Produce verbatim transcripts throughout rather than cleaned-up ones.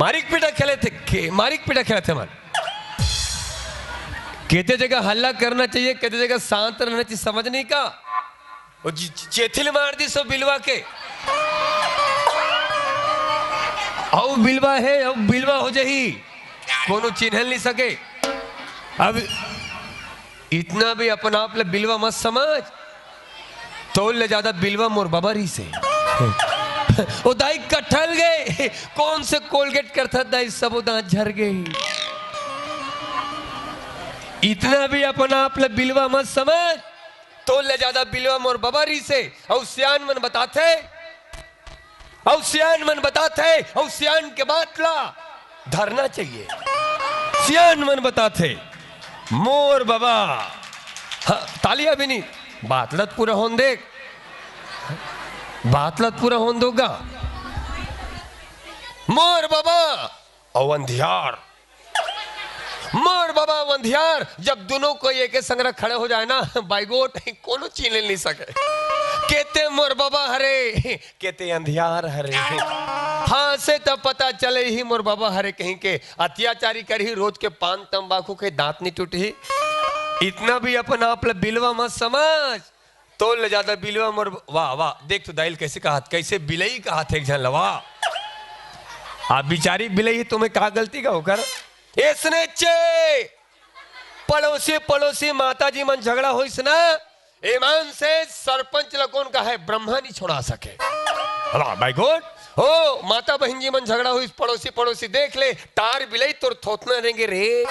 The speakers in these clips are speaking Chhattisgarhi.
मारिक पीटा खेले थे, के, मारिक पीटा खेले थे मन। केते जगह हल्ला करना चाहिए, केते जगह शांत रहना चाहिए, समझ नहीं का? वो जि-, जि-, चेथिल मार दी सो बिलवा के। अउ बिलवा हे, अउ बिलवा हो जाही, कोनो चिन्हल नहीं सके। अब इतना भी अपन आप ले बिलवा मत समझ, तोर ले ज्यादा बिलवा मोर बबा रहिसे। ओ दाई कटहल गए, कौन से कोलगेट करथस दाई, सबो दांत झर गए। इतना भी अपन आप ले बिलवा मत समझ, तोर ले ज्यादा बिलवा मोर बबा रहिसे, अउ सियान मन बताथे, अउ सियान मन बताथे, अउ सियान के बात ला धरना चाहिए। सियान मन बताथे, मोर बबा, हाँ, तालियां भी नहीं, बात लत पूरा होन देख, बात लत पूरा होन दोगा। मोर बबा, अउ अंधियार, मोर बबा अउ अंधियार, जब दोनों कोई एके संगरा खड़े हो जाए ना, बाइगोट, कोनो चीज ले नहीं सके। केते मोर बबा हरे, केते अंधियार हरे। हाँ, से तब पता चले ही मोर बबा हरे कहीं के अत्याचारी करही, रोज के पान तंबाकू के दांत नहीं टूटही। इतना भी अपन आप ले बिलवा मत समझ। तोर ले ज्यादा बिलवा मोर, वाह, वाह, देख तो दाई ल कैसे कहत, कैसे बिलई कहत हे एक झन ल, वाह। आ बिचारी बिलई, तुम्हें का गलती का ओकर? एसने चे पड़ोसी, पड़ोसी माता जी मन झगड़ा होइस ना, ईमान से सरपंच ल कोन कहे, ब्रह्मा नहीं छोड़ा सके। वाह, my God। ओ, माता बहिन जी मन झगड़ा होइस, पड़ोसी, पड़ोसी देख ले, तार बिलई तोर थोथना रेंगे रे।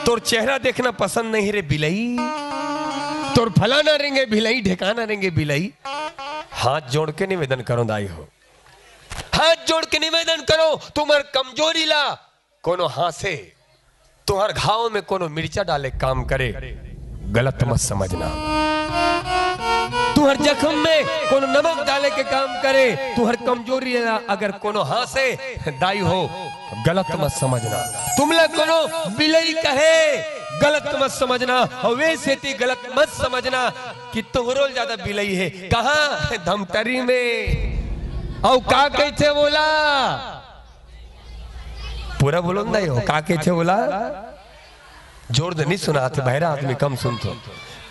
तोर चेहरा देखना पसंद नहीं रे बिलई। तोर फलाना रेंगे बिलई, ढेकाना रेंगे बिलई। हाथ जोड़ के निवेदन करो दाई हो। हाथ जोड़ के निवेदन करो, तुम्हर कमजोरी ला कोनो हांसे, तुहर घाव में कोनो मिर्चा डाले काम करे, गलत मत समझना। तुहर जख्म में कोनो नमक डाले के काम करे, तुहर कमजोरी ला अगर कोनो हांसे, दाई हो, गलत मत समझना। तुमला कोनो बिलई कहे, गलत मत समझना। अउ ए सेती गलत मत समझना कि तुहरो ले ज्यादा बिलई हे। कहाँ? धमतरी में। अउ का कहिथे बोला? पूरा बोलो ना, दाई हो, का कहिथे बोला? जोर दे, नहीं सुनाथे, बहरा आदमी कम सुनथे।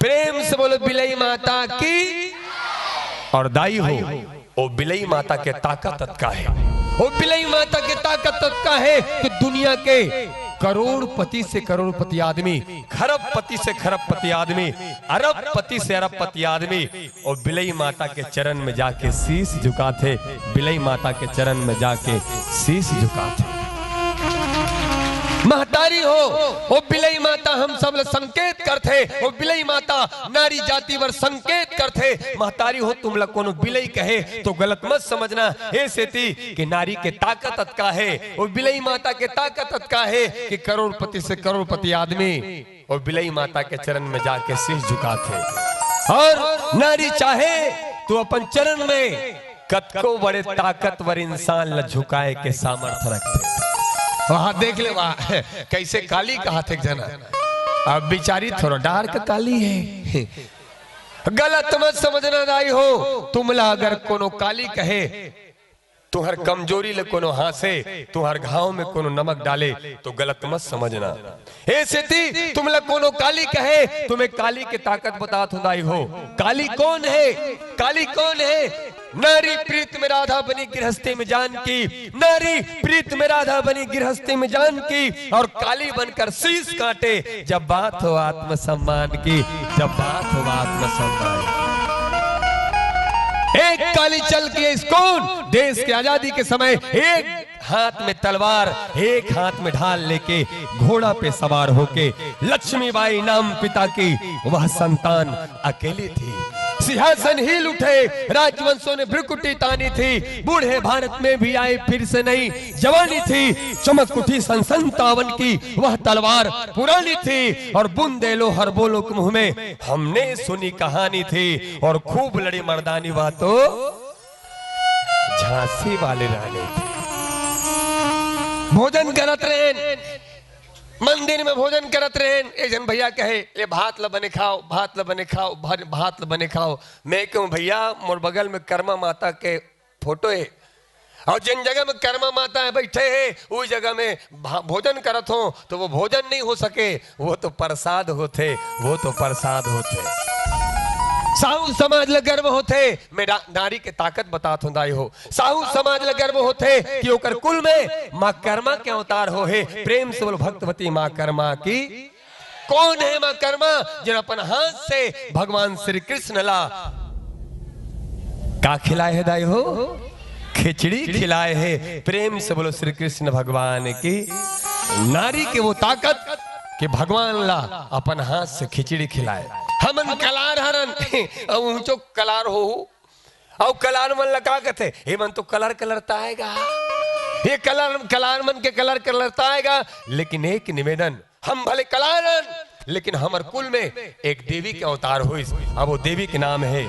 प्रेम से बोलो, बिलई माता की। अउ दाई हो, ओ बिलई माता के ताकत अतका हे, ओ बिलई माता के ताकत अतका हे कि दुनिया के करोड़पति से करोड़पति आदमी, खरबपति से खरबपति आदमी, अरबपति से अरबपति आदमी ओ बिलई माता के चरण में जाके शीश झुकाथे, बिलई माता के चरण में जाके शीश झुकाथे। महतारी हो, ओ बिलई माता हम सब ल संकेत करथे, ओ बिलई माता नारी जाति बर संकेत करथे। महतारी हो, तुमला कोनो बिलई कहे तो गलत मत समझना। ए सेती कि नारी के ताकत अतका हे, ओ बिलई माता के ताकत अतका हे कि करोड़पति से करोड़पति आदमी ओ बिलई माता के चरण में जाके शीश झुकाथे। अउ नारी चाहे तो अपन चरण में कतको बड़े ताकतवर इंसान ल झुकाए के सामर्थ रखथे। वहां देख ले, वाह, कैसे काली कहथे एक झन। अब बिचारी थोड़ा डार्क काली हे। गलत मत समझना दाई हो, तुमला अगर कोनो काली कहे, तुहर कमजोरी ले कोनो हांसे, तुहर घाव में कोनो नमक डाले, तो गलत मत समझना। ए सेती तुमला कोनो काली कहे, तुम्हें काली के ताकत बतात हों दाई हो। काली कोन हे? काली कोन हे? नारी प्रीत में राधा बनी गृहस्थी में जानकी, नारी प्रीत में राधा बनी गृहस्थी में जानकी, अउ काली बनकर शीश काटे जब बात हो आत्मसम्मान की, जब बात हो आत्मसम्मान। एक काली चल के इस्कोन देश के आजादी के समय एक हाथ में तलवार, एक हाथ में ढाल लेके घोड़ा पे सवार होके लक्ष्मीबाई नाम पिता की वह संतान अकेली थी। सिंहासन हिल उठे, राजवंशों ने भ्रुकुटी तानी थी। बूढ़े भारत में भी आई फिर से नई जवानी थी। चमक उठी सन संतावन की वह तलवार पुरानी थी। अउ बुंदेलो हर बोलो के मुंह में हमने सुनी कहानी थी। अउ खूब लड़ी मर्दानी वह तो झांसी वाली रानी थी। भोजन करत रहेन, मंदिर में भोजन करत रहेन। एक झन भैया कहे, "ले भात ल बने खाव, भात ल बने खाव, भा-, भात ल बने खाव।" मैं कहूं, "भैया, मोर बगल में करमा माता के फोटो हे, अउ जेन जगह में कर्मा माता हे बइठे हे, उही जगह में भा-, भोजन करत हों, त वो भोजन नइ हो सके, वो तो प्रसाद होथे, वो तो प्रसाद होथे। साहू समाज ल गर्व होथे, मैं रा-, नारी के ताकत बतात हों दाई हो। साहू समाज ल गर्व होथे कि ओकर कुल में माँ कर्मा के अवतार होहे। प्रेम से बोलो भक्तवती माँ कर्मा की। कोन हे माँ कर्मा, जेन अपन हाथ से भगवान श्री कृष्ण ला का खिलाए हे दाई हो? खिचड़ी खिलाए हे। प्रेम से बोलो श्री कृष्ण भगवान की। नारी के वो ताकत कि भगवान ला अपन हाथ से खिचड़ी खिलाए। हमन कलार हरन, अउ ऊंचो कलार हो, अउ कलार मन ला का कथे? ये मन तो कलर कलर ताएगा, ये कलर, कलार मन के कलर कलर ताएगा। लेकिन एक निवेदन, हम भले कलार हन, लेकिन हमर कुल में एक देवी के अवतार होइस। अब वो देवी के नाम हे,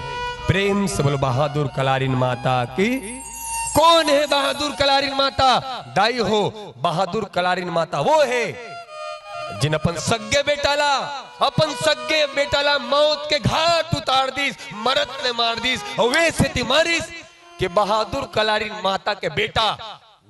प्रेम से बोलो बहादुर कलारिन माता की। कोन हे बहादुर कलारिन माता? दाई हो, बहादुर कलारिन माता वो हे, जेन अपन सग्गे बेटा ला, अपन सग्गे बेटा ला मौत के घाट उतार दिस, मरत ले मार दिस, अउ वे सेती मारिस कि बहादुर कलारिन माता के बेटा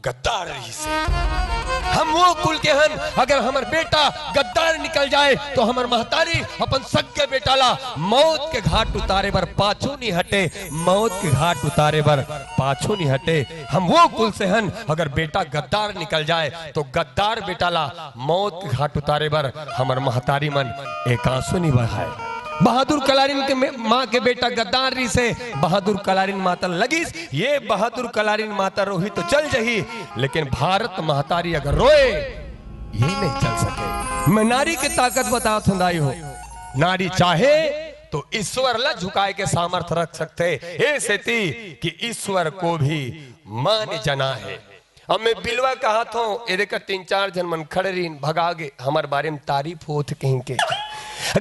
गद्दार रहिस हे। हम वो कुल के हन, अगर हमर बेटा गद्दार निकल जाए, तो हमर महतारी अपन सग्गे बेटा ला मौत के घाट उतारे बर पाछू नइ हटे, मौत के घाट उतारे बर पाछू नइ हटे। हम वो कुल से हन, अगर बेटा गद्दार निकल जाए, तो गद्दार बेटा ला मौत के घाट उतारे बर हमर महतारी मन एक आंसू नइ बहाए। बहादुर कलारिन के मे-, माँ के बेटा गद्दार रहिस हे, बहादुर कलारिन माता लगिस, ये बहादुर कलारिन माता रोही तो चल जही, लेकिन भारत महतारी अगर रोए, ये नइ चल सके। मैं नारी के ताकत बतात हों दाई हो। नारी चाहे तो ईश्वर ला झुकाए के सामर्थ रख सकथे। ए सेती कि ईश्वर को भी माँ ने जना हे। अब मैं बिलवा कहत हों, ए देखा तीन चार झन मन खड़े रहिन, भगा गे, हमर बारे में तारीफ होत कहिके।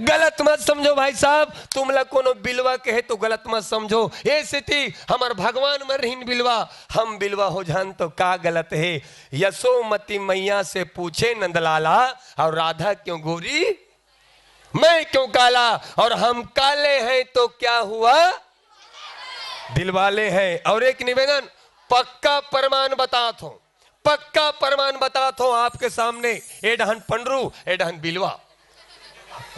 गलत मत समझो भाई साहब, तुमला कोनो बिलवा कहे तो गलत मत समझो। ए सेती हमर भगवान मन रहिन बिलवा, हम बिलवा हो जान तो का गलत हे? यशोमती मैया से पूछे नंदलाला, और राधा क्यों गोरी, मैं क्यों काला, और हम काले हैं तो क्या हुआ, दिलवाले हैं। और एक निवेदन, पक्का प्रमाण बतात हों, पक्का प्रमाण बतात हों आपके सामने, ए डहन पंडरू, ए डहन बिलवा।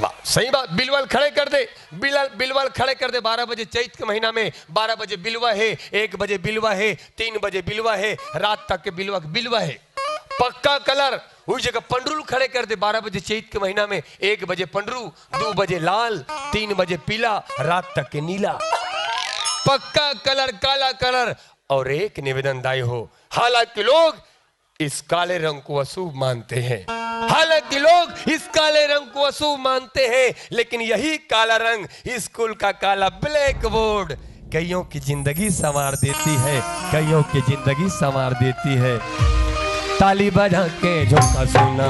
वाह, सही बात, बिलवा ल खड़े कर दे, बिलवा, बिलवा ल खड़े कर दे। बारह बजे चैत के महीना में, बारह बजे बिलवा हे, एक बजे बिलवा हे, तीन बजे बिलवा हे, रात तक के बिलवा, बिलवा हे। पक्का कलर, उही जगह पंडरू ल खड़े कर दे। बारह बजे चैत के महीना में, एक बजे पंडरू, दू बजे लाल, तीन बजे पीला, रात तक के नीला। पक्का कलर, काला कलर। और एक निवेदन दाई हो, हालांकि लोग इस काले रंग को अशुभ मानते हैं, हालांकि लोग इस काले रंग को अशुभ मानते हैं, लेकिन यही काला रंग इस कुल का काला ब्लैक बोर्ड कईयों की जिंदगी संवार देती है, कईयों की जिंदगी संवार देती है। ताली बजा के झुमका सुना,